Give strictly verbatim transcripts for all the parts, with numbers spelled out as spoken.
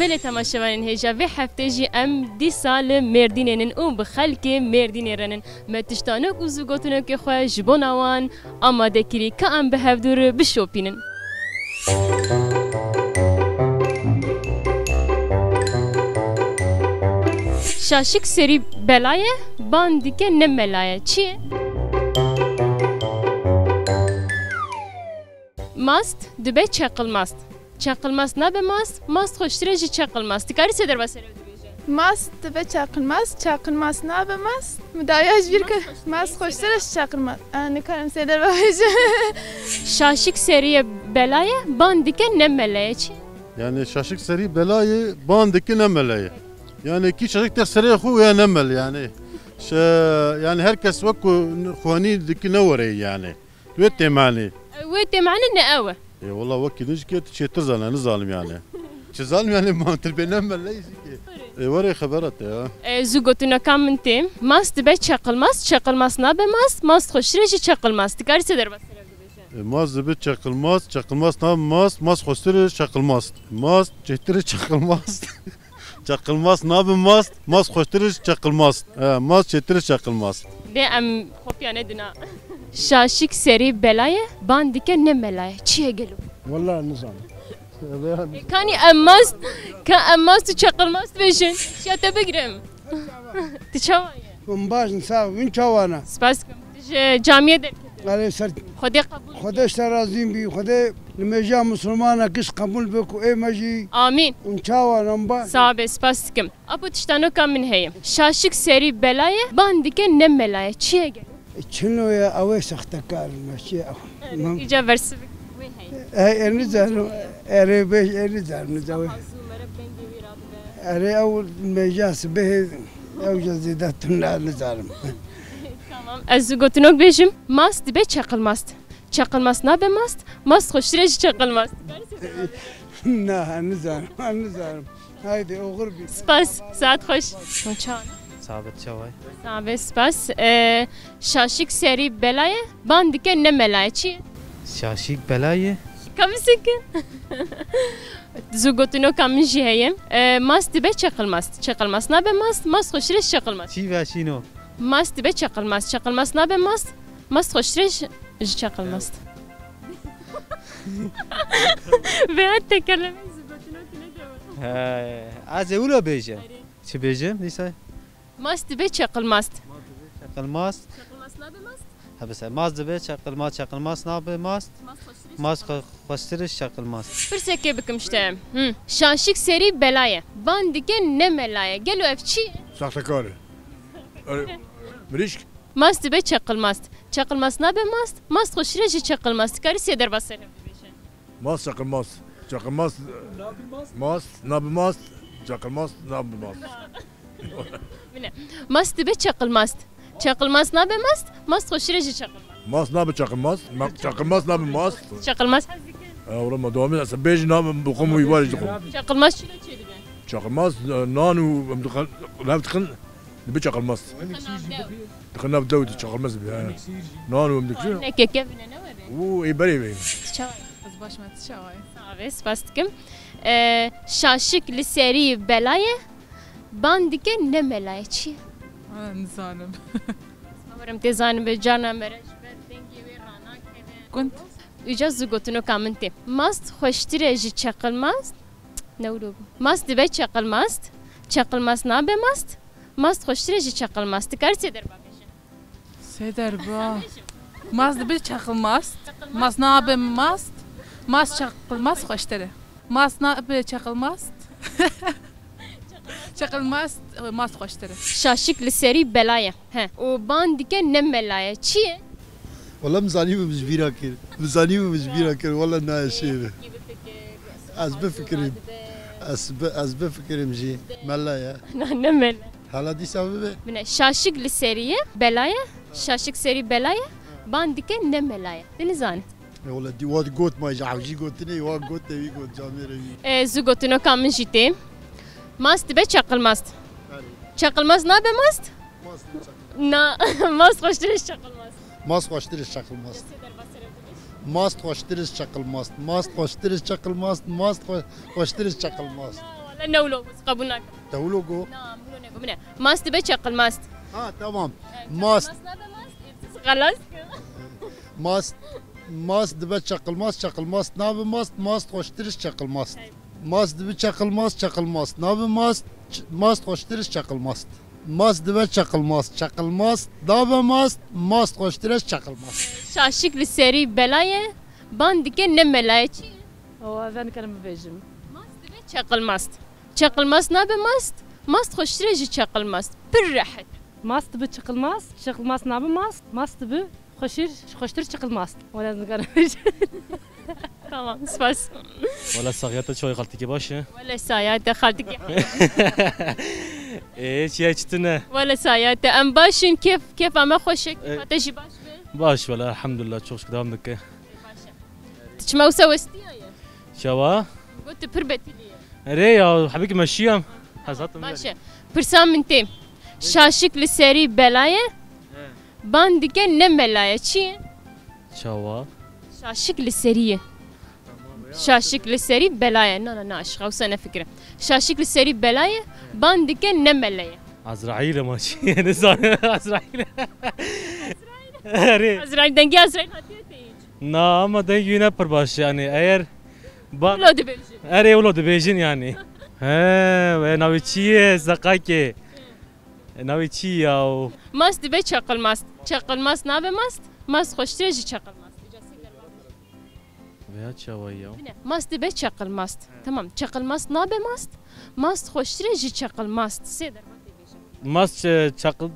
Gelê temaşevanên hêja, vê heftê jî em dîsa li Mêrdînê nin û bi xelkê Mêrdînê re nin. Me tiştanok û zûgotinokê xwe ji bona wan amade kirî, ka em bi hevdû re bişopînin. Şaşik serî bela ye, ban dike ne mela ye. Çi ye? Mast dibe çeqilmast. Çeqilmast nabe mast, mast xweştir e ji çeqilmast. Dikarî sê derba ser ev dibêje? Mast dibe çeqilmast, çeqilmast nabe mast. Min dawiya ji bîr kir. Mast xweştir e ji çeqilmast. A, nikarim sê derba bêjim. Şaşik serî ye bela ye, ban dike ne mela ye. Çi? Yani şaşik serî bela ye, ban dike ne mela ye. Yani kî şaşik tê serê xwe ya ne mel yani. Şe-, yani her kes wek ku xwenî dike ne were yani. Wê têmanî. Wê têmanî ne ew e. E, wela wekî din jî kê tu çêtir zane, nizanim yani. Çi zanim yani, mantir bê ne mele jî kê. E, were xebera te ya. E, zû gotineka min tê. Mast dibe çeqilmast, çeqilmast nabe mast, mast xweştir e ji çeqilmast. Dikarî sê derba ser ev dibêje? E, mast dibe çeqilmast, çeqilmast nabe mast, mast xweştir e çeqilmast. Mast çêtir e çeqilmast. Çeqilmast nabe mast, mast xweştir e çeqilmast. E, mast çêtir e çeqilmast. Dê em kopya nedina. Şaşik serî bela ye, ban dike ne mela ye. Çi ye gelo? Wela nizanim. E, kanî em mast, ka em mast û çeqilmast bêjin. Şiya te bigirim. Tu çawa ye? Hûn baş in, sax bin, çawa ne? Spas dikim. Tu ji camiyê derketî. Erê ser. Xwedê qebûl. Xwedê ji te razî bî, Xwedê nimêjiya misilmana giş qebûl be ku ê me jî. Amîn. Hûn çawa ne, hûn baş? Sax be, spas dikim. Apo tiştanoka min heye. Şaşik serî bela ye, ban dike ne mela ye. Çi ye gelo? Çino ye, ew ê sextekar in, çi ye ew? Erê, îca bersivik wê heye. Ey, ê nizanim, erê bêj, ê nizanim, nizanim. Zû mere bi dengê wî radibe. Erê, ew mêja sibehê, ew jî zêde tune, nizanim. Tamam. Ez gotinok bêjim. Mast dibe çeqilmast. Çeqilmast nabe mast, mast xweştir e ji çeqilmast. Na, nizanim, nizanim. Haydi, oxir bî. Spas, saet xweş. Hûn çawa ne? Sabit çaway. Sabit, spas. Ee, şaşik serî bela ye, ban dike ne mela ye. Çi ye? Şaşik bela ye. Ka bisekin. Zû gotinoka min jî heye. Ee, mast dibe çeqilmast. Çeqilmast nabe mast, mast xweştir e ji çeqilmast. Çî ve şîno. Mast dibe çeqilmast. Çeqilmast nabe mast, mast xweştir e ji, ji çeqilmast. Veya tekerleme zû gotinok ne dewe. He, ez ê wilo bêjim. Erê. Çi bêjim, dîsa? Mast dibe çeqilmast. Çeqilmast. Çeqilmast nabe mast? He, bise, mast dibe çeqilmast, çeqilmast nabe mast. Mast xweştir e ji çeqilmast. Mast xwe-, xweştir e ji çeqilmast. Pirsekê bikim ji te. Hı. Şaşik serî bela ye. Ban dike ne mela ye. Gelo ev çi ye? Saxtekar e. Erê, mirîşk. Mast dibe çeqilmast. Çeqilmast nabe mast. Mast xweştir e ji çeqilmast. Dikarî sê derba ser hev bibêje? Mast, çeqilmast. Çeqilmast, mast, nabe mast. Çeqilmast, nabe mast. Bine. Mast dibe çeqilmast. Çeqilmast nabe mast. Mast xweştir e ji çeqilmast. Mast nabe çeqilmast. Ma-, çeqilmast nabe mast. Çeqilmast hez dikin? E, oğlum, dewamî ez bêjî nabe bi xwe wî warî ji xwe. Çeqilmast çilo çê dibe? Çeqilmast, e, nan û em dixin, lev dixin. Dibe çeqilmast. Dixin nav dew. Dixin nav dew de çeqilmast dibe, he. Nan û em dikir. Ne keke bine ne were? Û ê berê be. Çawa? Ez baş me, tu çawa yî? Sax be, spas dikim. Ee, şaşik li serî bela ye, ban dike ne mela ye. Çi ye? Ha, nizanim. Bawerim tê zanibe, carna mere ji ber dengê wê ranakeve. Gund. Îca zû gotinoka min tê. Mast xweştir e ji çeqilmast. Ne wilo bû. Mast dibe çeqilmast. Çeqilmast nabe mast. Mast xweştir e ji çeqilmast. Dikarî sê derba bêje? Sê derba. Mast dibe çeqilmast. Çeqilmast. Mast nabe mast. Mast çeqilmast xweştir e. Mast nabe çeqilmast. Çeqilmast, mast xweştir e. Şaşik li serî bela ye. He. Û ban dike ne mela ye. Çi ye? Wala min zanîbû min ji bîra kir. Min zanîbû min ji bîra kir. Wala nayê şêve. Ez bifikirim. Ez bi-, ez bifikirim jî. Mela ye. Na, ne mela. Hala dîsa bibe. Bine, şaşik li serî ye, bela ye. Şaşik serî bela ye. Ban dike ne mela ye. Te nizane. E, wala dî-, wa got ma ji ew jî gotinê, wa got te wî got, camêre wî. E, zû gotinoka min jî tê. Mast dibe çeqilmast. Erê. Çeqilmast nabe mast? Mast dibe çeqilmast. Na, mast xweştir e ji çeqilmast. Mast xweştir e ji çeqilmast. Mast xweştir e ji çeqilmast. Mast xweştir e ji çeqilmast. Mast xwe-, xweştir e ji çeqilmast. Na, wala Ne wilo, qebûl nakim. Te wilo go? Na, wilo ne go, bine. Mast dibe çeqil mast. Ha, tamam. Mast. Mast nabe mast, evsiz xelas. Mast, mast dibe çeqil mast, çeqil mast nabe mast, mast xweştir ji çeqil mast. Mast dibe çeqil mast, çeqil mast nabe mast, ç-, mast xweştir ji çeqil mast. Mast dibe çeqil mast, çeqil mast nabe mast, mast xweştir ji çeqil mast. Şaşik li serî bela ye, ban dike ne mela ye. Çi ye? Ew, ez nikarim bibêjim. Mast dibe çeqil mast. Çeqil mast nabe mast, mast xweştir e ji çeqil mast. Pir rehet. Mast dibe çeqil mast, çeqil mast nabe mast, mast dibe xweşir, xweştir çeqil mast. Wele ez nikarim bibêjim. Tamam, spas. Wele saxiya te çawa xaltikê baş e? Wele saya te xaltikê. Ê, çiya çi tune? Wele saya te em baş in, kêf, kêfa me xweş e, kêfa te jî baş be. Baş, wele elhamdulillah, çok şükür, devam dike. Baş e. Tu çima wisa westiyaye? Çawa? Got tu pir betilî ye. Erê ya, hebik meşiyam. Hezat Baş e. Pirsa min tê. Şaşik li serî bela ye. He. Ban dike ne mela ye. Çi ye? Çawa? Şaşik li serî ye. Şaşik li serî bela ye. Na, na, na, aşiqa wisa nefikire. Şaşik li serî bela ye. Ban dike ne mela ye. Azraîl ama çi ye? Ne zanim Azraîl. Erê. Azraîl, dengê Azraîl hatiye te hiç? Na, ama dengê wî ne pir baş yani. Eğer ba- Wilo dibêjin. Erê, wilo dibêjin yani. He, we navê çi ye? Zeqakê. E, navê çi ya o? Mast dibe çeqil mast. Çeqil mast nabe mast. Mast xweştir e ji çeqil mast. Veya çawa ya? Bine, mast dibe çeqil mast. He. Tamam, çeqil mast nabe mast. Mast xweştir e ji çeqil mast. Sê derman tê bêjin. Mast, e, çeqil,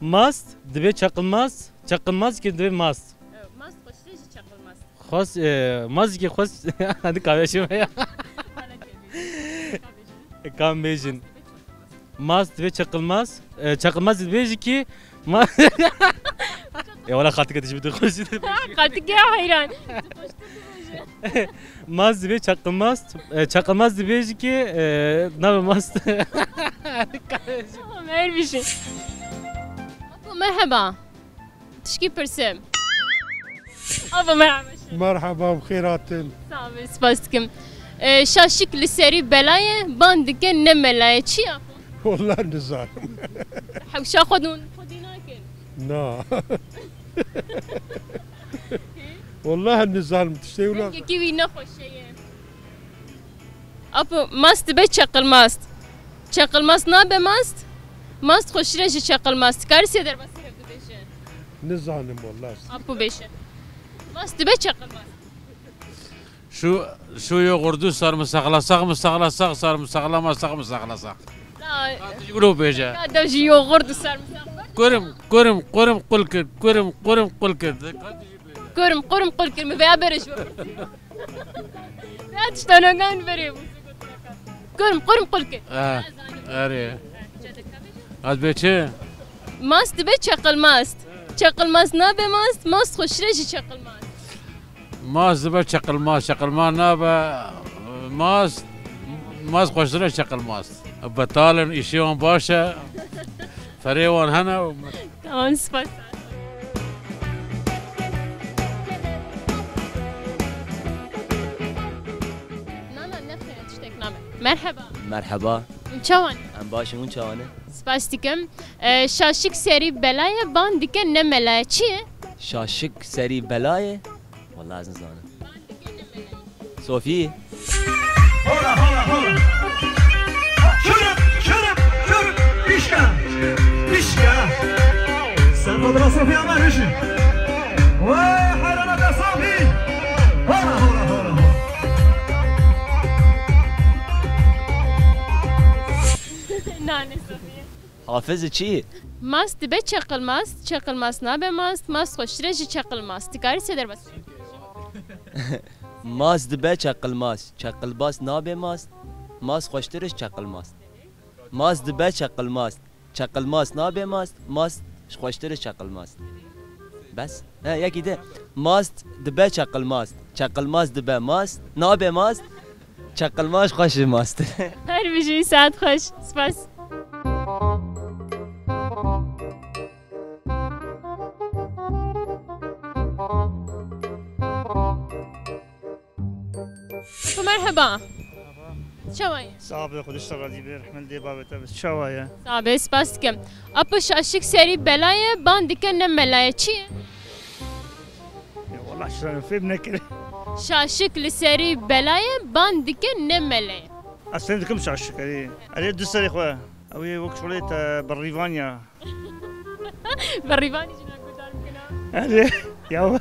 mast dibe çeqil mast. Çeqil mast ki dibe mast. Evet, mast xweştir e ji çeqil mast. Xwest, e, mazikê xwest, hadi kahve şime ya. Kam bêjin. Maz dibe çeqilmaz. E, çeqilmaz dibêjî ki ma- E, wala xatikê dişi bi xwest. Xatikê heyran. Maz dibe çeqilmaz. E, çeqilmaz dibêjî ki, e, nabe mast. Tamam, her bir şey. Merhaba. Tişkî pirsim. Ava merhaba. Merhaba, bi xêr hatin. Sağ ol, spas dikim. E, şaşik li serî bela ye, ban dike ne mela ye. Çi ya? Wallah nizanim. Hewşa xwe dûn, xwe dî nakin. Na. Wallah nizanim, tiştê wila. Dengekî wî nexweş e. Apo, mast dibe çeqilmast. Çeqilmast nabe mast. Mast xweştir e ji çeqilmast. Karî sê derbasî hev dibêje. Nizanim wallah. Apo bêje. Mast dibe çeqilmast. Şu, şu yoğurdu sarımsakla sak mı sakla sak, sarımsaklama sak mı sakla sak. Katıcı bunu bêje. Ya da ji yoğurdu sarımsak. Kurum, kurum, kurum kulkir, kurum, kurum kulkir. Kurum, kurum kulkir. Mi veya bere ji. Ya tiştanogan verê. Kurum, kurum kulkir. Ha, erê. Az beçe. Mast dibe çeqilmast. Çeqilmast nabe mast, mast xweştir e ji çeqilmast. Mast dibe çeqilmast, çeqilmast nabe mast, mast xweştir e çeqilmast. Betal in, îşê wan baş e. Ferê wan hene û Tamam, spas. Na, na, nexêr, tiştek nabe. Merheba. Merheba. Hûn çawan? Em baş in, hûn çawan e? Spas dikim. E, şaşik serî bela ye, ban dike ne mela ye. Çi ye? Şaşik serî bela ye? Wallah ez nizanim. Sofî. Hola, hola, hola. Çürük, çürük, çürük. Pişka, pişka. Sen odra Sofî ama rişi. Vay, hayrana da Sofî. Hola, hola, hola, hola. Nane Sofî. Hafiz çi? Mast dibe çeqilmast, çeqilmast nabe mast, mast xweştir e ji çeqilmast. Dikarî sê derbas. Mast dibe çeqilmast, çeqilmast nabe mast, mast xweştir e ji çeqilmast. Mast dibe çeqilmast, çeqilmast nabe mast, mast xweştir e ji çeqilmast. Bes? He, yekî de. Mast dibe çeqilmast. Çeqilmast dibe mast. Nabe mast. Çeqilmast xweş e mast. Her bijî, saet xweş. Spas. Merhaba. Merhaba. Çawa ye? Sax be, Xwedê ji te razî be, rehmet lê bavê te be. Çawa ye? Sax be, spas dikim. Apo, şaşik serî bela ye, ban dike ne mela ye. Çi ye? Ya wallah, şaşik fêm nekir. Şaşik li serî bela ye, ban dike ne mela ye. Ez fêm dikim şaşik, erê. Erê du serê xwe. Ew ê wek şolê te berrîvan ya. Berrîvanî jî ne guhdar bikina. Erê, ya.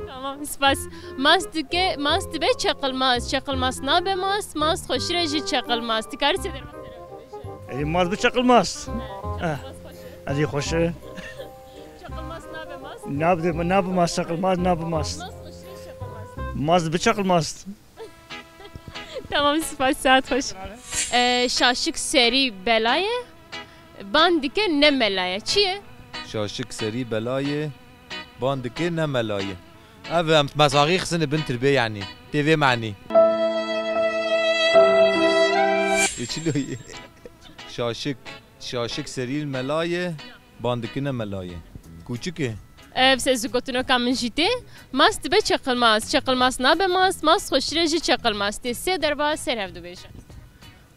Tamam, spas. Mast dike, mast dibe çeqilmaz. Çeqilmaz nabe mast, mast xweştir e ji çeqilmaz. Tu karî sê derma sere bibêje. Erê, mast bi çeqilmaz. Eh. Erê, xweş e. Çeqilmaz nabe mast? Nabe, nabe mast, çeqilmaz, nabe mast. Mast xweştir e çeqilmaz. Mast bi çeqilmaz. Tamam, spas, saet xweş. Ee, şaşik serî bela ye, ban dike ne mela ye. Çi ye? Şaşik serî bela ye, ban dike ne mela ye. Ev em mesaxî xisine bin tirbê, yanî. Tê vê manî. Ê çilo ye? Şaşik, şaşik serî mela ye. Ban dikine melayê. Kûçik e. Ev se ji gotinoka min jî tê. Mast dibe çeqilmaz, çeqilmaz nabe mast, mast xweştir e ji çeqilmaz. Tê sê derba ser hev dibêje.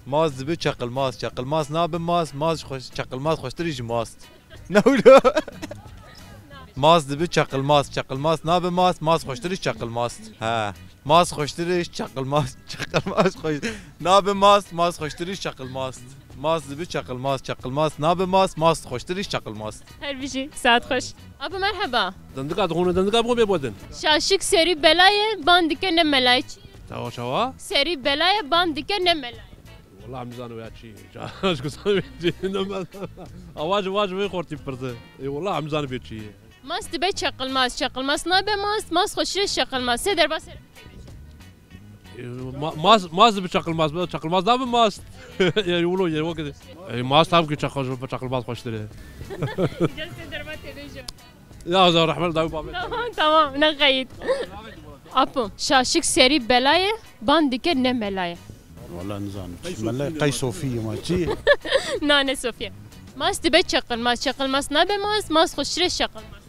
Mast dibe çeqilmaz, çeqilmaz nabe mast, mast xweş-, çeqilmaz xweştir e ji mast. Ne wilo? Mast dibe çeqilmaz, çeqilmaz nabe mast, mast xweştir e ji çeqilmaz. He. Mast xweştir e ji çeqilmaz, çeqilmaz xweş-, nabe mast, mast xweştir e ji çeqilmaz. Mast dibe çeqilmaz, çeqilmaz nabe mast, mast xweştir e ji çeqilmaz. Her bijî, saet xweş. Abi merheba. Dendika dixwîne, dendika bixwe bê bodin. Şaşik serî bela ye, ban dike ne mela ye. Çi? Çawa, çawa? Serî bela ye, ban dike ne mela ye. Wala em nizanim ya çi ye. Ji ku zanibê çi ye, ne mela. Awa ji, wa ji vê xortî pirse. Ê wala em nizanibê çi ye. Mast dibe çeqilmaz, çeqilmaz nabe mast, mast xweştir e ji çeqilmaz. Sê derba ser. E, ma-, mast, mast dibe çeqilmaz, çeqilmaz nabe mast. Yani wilo ye, wekî. E, mast tabii ki çeqil-, çeqilmaz xweştir e. Îca sê derba tê bêje. Ya, za rehmet dayı babê. Tamam, tamam, ne qeyît. Apo, şaşik serî bela ye, ban dike ne mela ye. Wala nizanim. Qey Sofî. Mele-, qey Sofî ye ma çi? Na, ne Sofî ye. Mast dibe çeqilmaz, çeqilmaz nabe mast, mast xweştir e ji çeqilmaz.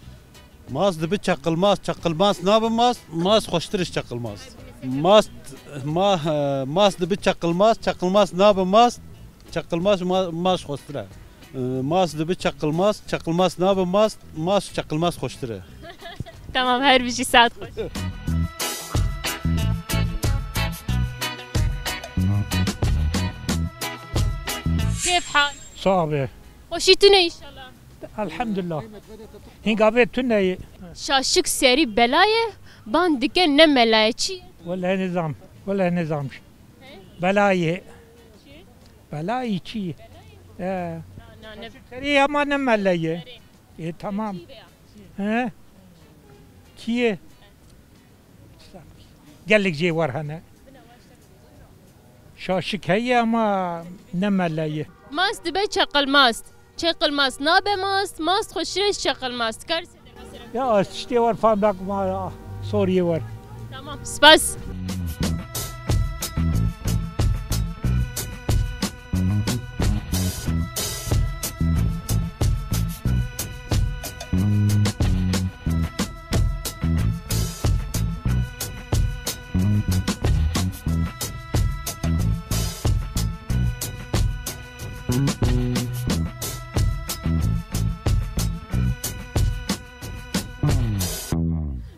Mast dibe çeqilmaz, çeqilmaz nabe mast, mast xweştir e ji çeqilmaz. Mast, ma-, e, mast dibe çeqilmaz, çeqilmaz nabe mast, çeqilmaz ma-, mast xweştir e. E, mast dibe çeqilmaz, çeqilmaz nabe mast, mast çeqilmaz xweştir e. Tamam, her bijî, saet xweş. Kêf hal? Sax be. Xweşî tune înşallah. Elhamdulillah. Hîngavê tune ye. Şaşik serî bela ye, ban dike ne mela ye. Çi ye? Wele nizam. Wele nizam. Bela ye. Çi? Belayî çi? Belayî? He. Na, na, ne. Serî ama ne mele ye. Serî. E, tamam. Çi be ya? He? Kî ye? Gelek jê war hene. Şaşik heye ama ne mele ye. Mast dibe çeqilmast. Çeqilmast nabe mast, mast xweştir e ji çeqilmast. Kar Ya, ez tiştê wer fam nakim, a, soriyê wer. Tamam, spas.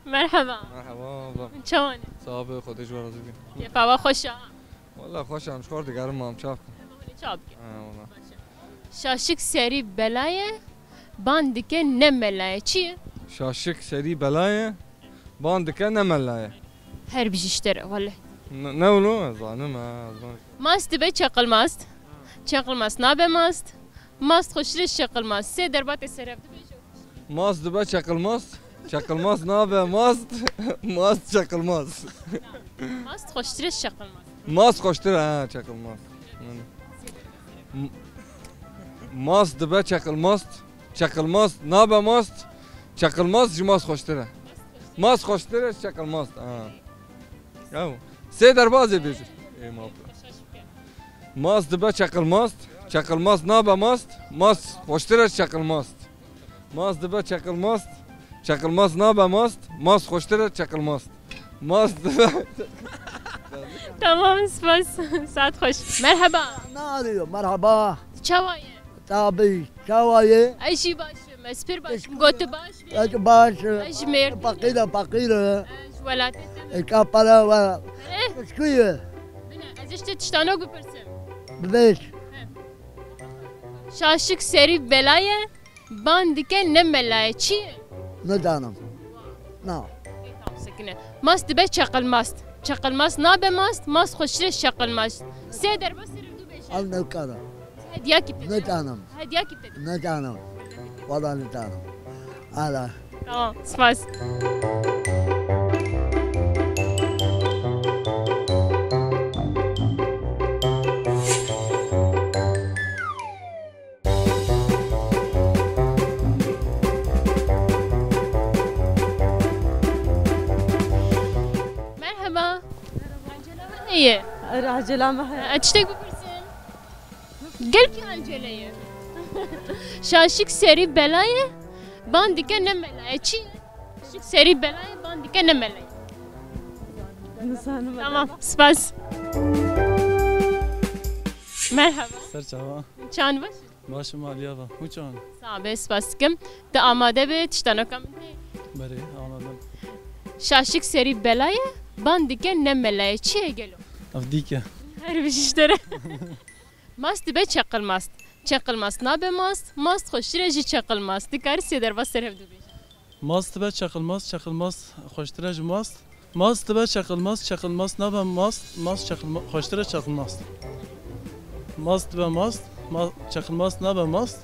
Merhaba. Merhaba abla. Çawan e? Sağ ol, Xwedê ji we razî be. Kêfa we xweş e? Wala xweş e, em ji xwe digerin, ma em çav bikin. Çav bikin. Ha, wala. Şaşik serî bela ye, ban dike ne mela ye. Çi ye? Şaşik serî bela ye, ban dike ne mela ye. Her bijî ji te re, wele. Ne, ne wilo? Ez zanim, ha, ez zanim. Mast dibe çeqilmast. Çeqilmast nabe mast. Mast xweştir e ji çeqilmast. Sê derbatê ser hev dibêje. Mast dibe çeqilmast. Çeqilmast nabe mast. Mast çeqilmast. Mast xweştir e ji çeqilmast. Mast xweştir e, ha, çeqilmast. M-, mast dibe çeqilmast. Çeqilmast nabe mast. Çeqilmast ji mast xweştir e. Mast xweştir e ji çeqilmast. Ha. Ew. Sê derbazê bêjin. Ê, maf. Mast dibe çeqilmast. Çeqilmast nabe mast. Mast xweştir e ji çeqilmast. Mast dibe çeqilmast. Çeqilmast nabe mast. Mast xweştir e ji çeqilmast. Mast dibe Tamam, spas. Saet xweş. Merheba. Nalî, merheba. Çawa ye? Tabî, çawa ye? Ez jî baş im, ez pir baş im. Got tu baş bî? Ez baş im. Ez ji Mêrdîn im. Feqîr e, feqîr e. Ez ji welatê te me. Eka pere we. Eh? Pişkû ye. Bine, ez ji te tiştanok bipirsim. Bibêj. Şaşik serî bela ye, ban dike ne mela ye. Çi ye? Nizanim. Na. Tamam, sekine. Mast dibe çeqilmast. Çeqilmast nabe mast, mast xweştir e ji çeqilmast. Sê derba ser du bêje. Ev newkara. Hediya kî te de. Nizanim. Hediya kî te de. Nizanim. Wala nizanim. Ala. Tamam, spas. Merhaba. Ancela me heye. Ancela me heye. E, tiştek bipirsin. Gelkî ancele ye. Şaşik serî bela ye, ban dike ne mela ye. Çi ye? Şaşik serî bela ye, ban dike ne mela ye. Nizanim. Tamam, spas. Merhaba. Ser çava. Çawan baş? Baş im, Aliya va. Hûn çawan? Sağ be, spas dikim. Tu amade be, tiştanoka min tê. Berê, amadim. Şaşik serî bela ye, ban dike ne mela ye. Çi ye gelo? Ev dîk e. Her bijî ji te re. Mast dibe çeqilmast. Çeqilmast nabe mast, mast xweştir e ji çeqilmast. Dikarî sê derba ser hev du bêje. Mast dibe çeqilmast, çeqilmast xweştir e ji mast. Mast dibe çeqilmast, çeqilmast nabe mast, mast çeqilma-, xweştir e çeqilmast. Mast dibe mast, ma-, çeqilmast nabe mast,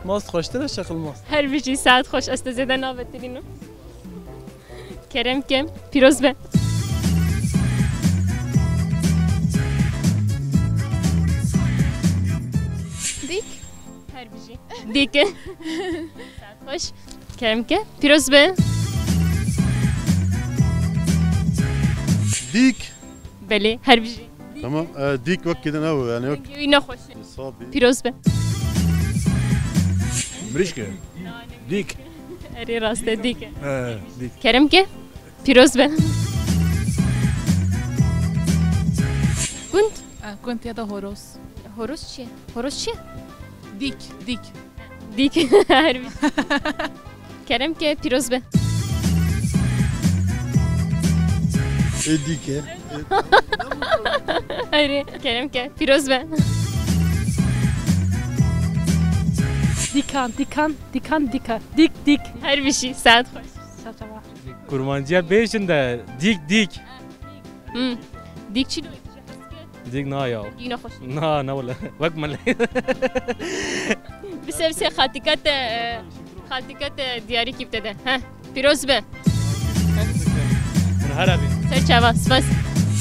mast xweştir e çeqilmast. Her bijî, saet xweş, ez te zêde navetirînim. Kerem ke, pîroz be. Dîk. Her bijî. Dîk. Saet xweş. Kerem ke, pîroz be. Dîk. Belê, her bijî. Tamam, e, dîk wek kidin ew, yani yok. Rengê wî ne xweş e. Sabî. Pîroz be. Mirîşk e. Dîk. Erê, rast e, dîk e. He, dîk. Kerem ke, pîroz be. Gund. E, gund ya da horoz. Horoz çi ye? Horoz çi ye? Dîk, dîk. Dîk. Her bir. Kerem ke, pîroz be. Ê dîk e. Erê, kerem ke, pîroz be. Dîkan, dîkan, dîkan, dîka. Dîk, dîk. Her bir şey, saet xweş. Çaçava. Kurmanciya bêjin de dîk, dîk. Hmm. Dîk çi? Dîk na ya. Dîna xweş. Na, na wele. Wek mele. Bise, bise, xatika te, e, xatika te diyarî kî te de. Heh. Pîroz be. Min her abi. Ser çava, spas.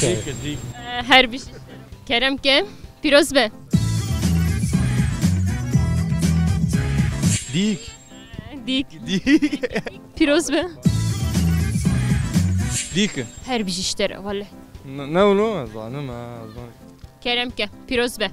Dîk, dîk. E, her bir şey. Kerem ke, pîroz be. Dîk. Dîk. Dîk. Pîroz be. Dîk. Her bijî ji te re, wele. Ne, ne wilo, ez zanim, ez zanim. Kerem ke, pîroz be.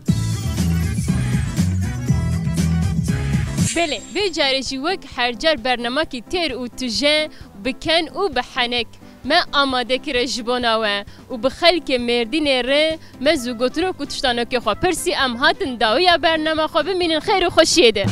Belê, vê carê jî wek her car bernamakî têr û tije bi ken û bi henek me amade kire ji bona we û bi xelkê Mêrdînê re me zû gotinok û tiştanokê xwe pirsî, em hatin dawiya bernama xwe, bimînin xêr û xweşiyê de.